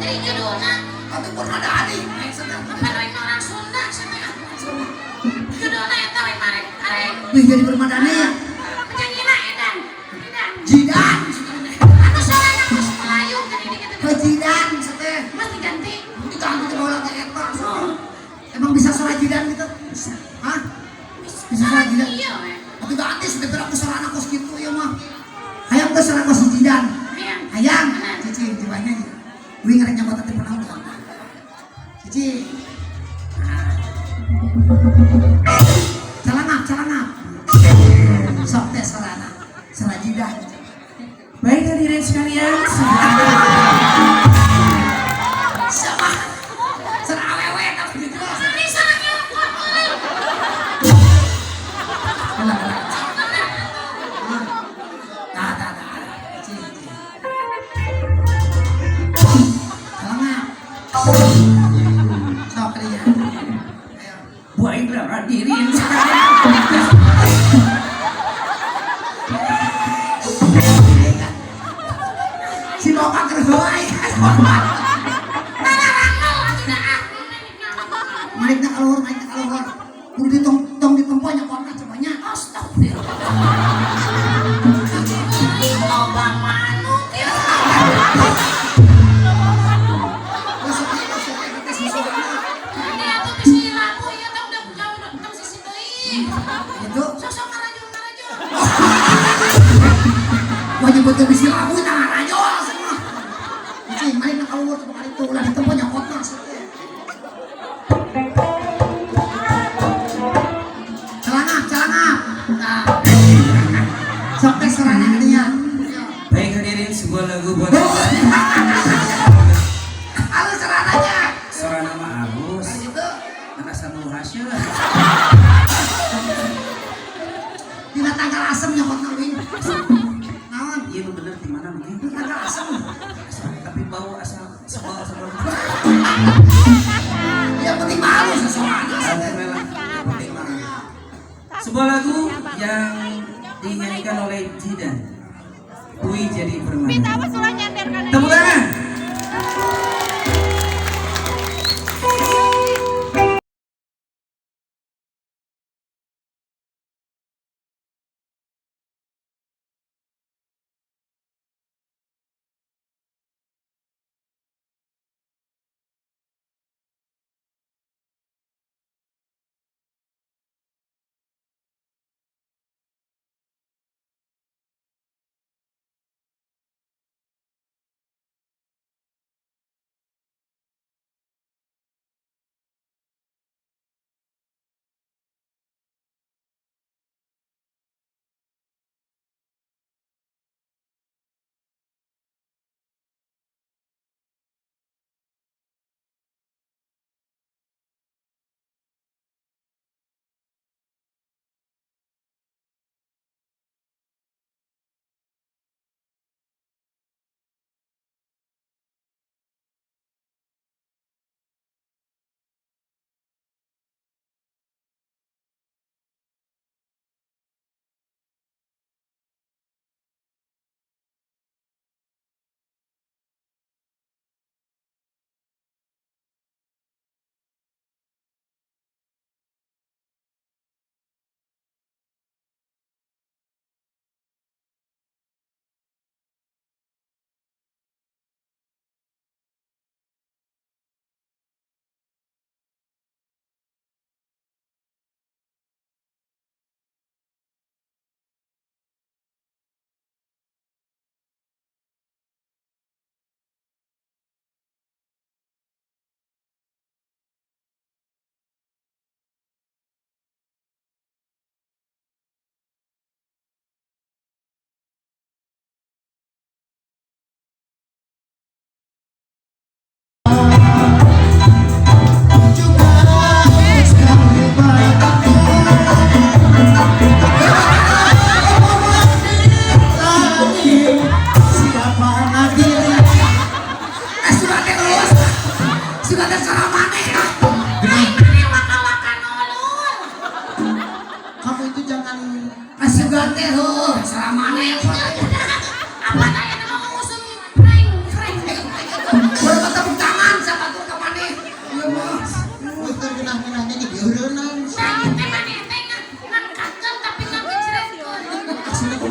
Jadi judulna Atuh Permadani. Apa lain orang Sunda sampai judulna eta we marek arek. Wih jadi Permadani. Penyanyina edan. Edan. Jidan. Atuh soalna geus Melayu kan ini gitu. Ke Jidan teh. Mas diganti. Diganti ke bola teh eta. Emang bisa suara Jidan gitu? Bisa. Hah? Bisa suara Jidan? Iya we. Atuh ganti sudah berapa suara anak kos gitu ya mah. Hayang teh suara kos Jidan. Hayang. Hayang. Cici jiwanya. Wih ngarek nyamot teh pernah. Cici. Calangap, calangap. Sok teh sarana. Suara Jidan. Baik hadirin sekalian, Siapa? Suara awewe tapi gitu. Ini sana nyokot euy. Heula, heula. Tah, tah, tah. Cici, cici. Calangap. Sok dia. Ayo. Baiklah hadirin sekalian. Si bapak keur wae. Tararangel atuh da ah. Malikna kaluhur, malikna kaluhur. Kudu ditong tong ditempo nyokotna cobanya. Astagfirullah. Loba manuk ya. Masuk masuk eta teh susuana. Ini atuh bisi laku ya tong udah jauh tong sisi deui. Gitu. Sosok ngarajul-ngarajul. Wah nyebutnya bisi lagu tah ngarajol semua. Cici, malikna kaluhur coba kali itu ulah ditempo nyokotna teh. Celangap, celangap. Nah. Sok teh sarana dia. Baik hadirin, sebuah lagu buat Halus celananya. Suara nama halus. Gitu. Anak sama hasil. Dina tanggal asem nyokotna wing. Naon? Iya lu bener di mana mungkin? Tanggal asem. Tapi bau asal sebal sebal. Yang penting malu sesuatu. Alhamdulillah, yang penting mah. Sebuah lagu yang dinyanyikan oleh Jidan. Bui jadi Pita permainan. apa sulah nyender kana. Tepuk tangan.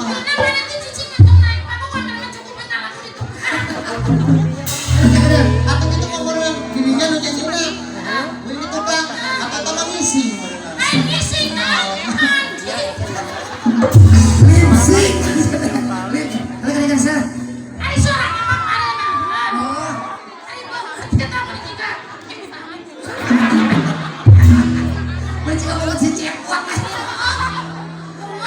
Mana tuh cicing atau naik panggung kan cukup bentar lagu itu. Atau itu ngomong dirinya nu cicingna. Beli di tukang atau tolong ngisi. Ayo ngisi kan? Anjing. Lipsik. Lip. Ada kan sir. Ari suara emang ada mah. Oh. Ari banget kita mau juga. Mencegah banget si cepot.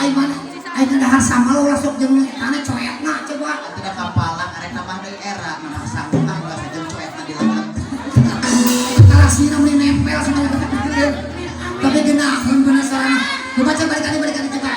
Ai mana? Ai dahar sama lo langsung jeung etana coetna coba. Tidak kapalang arek nambah deui era nambah sanggup ah ulah saja cuetna di leungeun. Kalasina meni nempel sama yang tapi genaheun penasaran. Coba coba balik balik coba.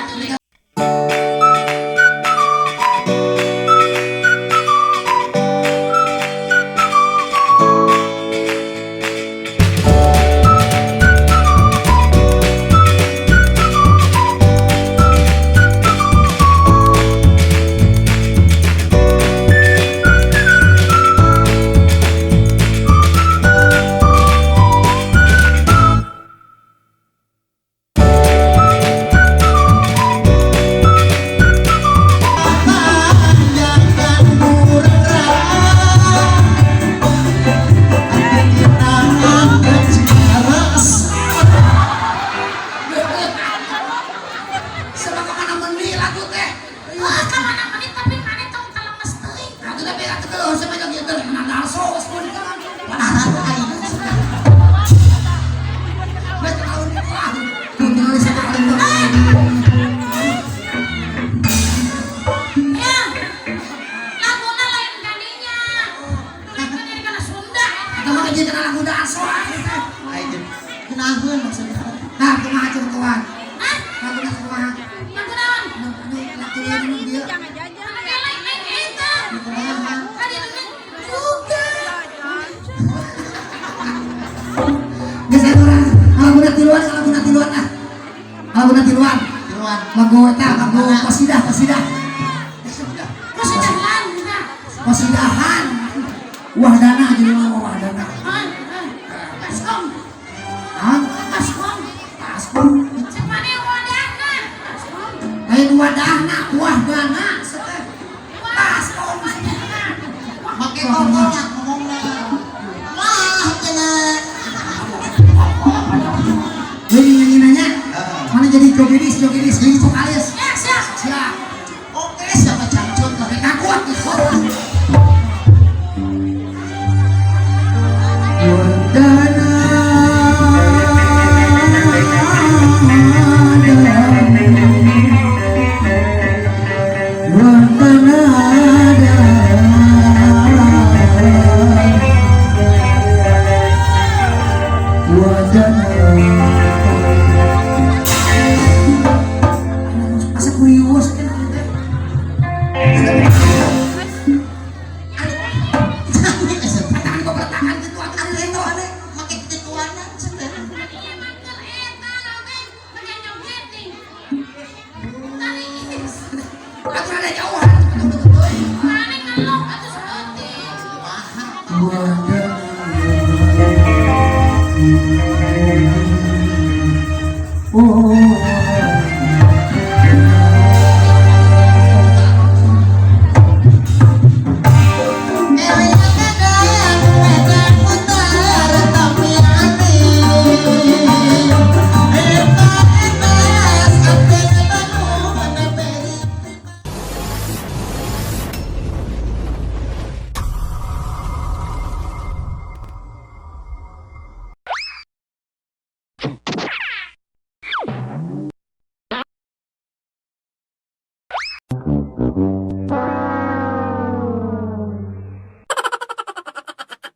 Nah, kumaha coba kawan? Hah? Laguna kumaha? Lagu naon? Anu lagu anu dia. Lain eta. Kadi juga. Geus aya urang laguna tiluan, laguna tiluan ah. Laguna tiluan. Tiluan. Lagu eta, lagu qasidah, qasidah. Qasidahan. Qasidahan. Wahdana judulna mah wahdana. Baskom. Hah? Baskom. Baskom. Cemane wadahna. Baskom. Lain wadahna, wahdana seteh. Baskom. Make ngomong ngomongna. Wah, cenah. Ini nyanyi nanya. Mana jadi jogedis, jogedis, jadi vokalis. Ya, siap. Siap. Oke, siapa cangcut Tapi takut gitu. Wahdana. Wahdana. Wahdana. Asa kurios kan teh. Tangan kok bertahan gitu atuh itu aneh. Make tituanan cenah. Mangkel eta teh bagian joget nih. Tadi Atuh ada jauhan betul-betul. mana ngelok atuh saeutik. Oh.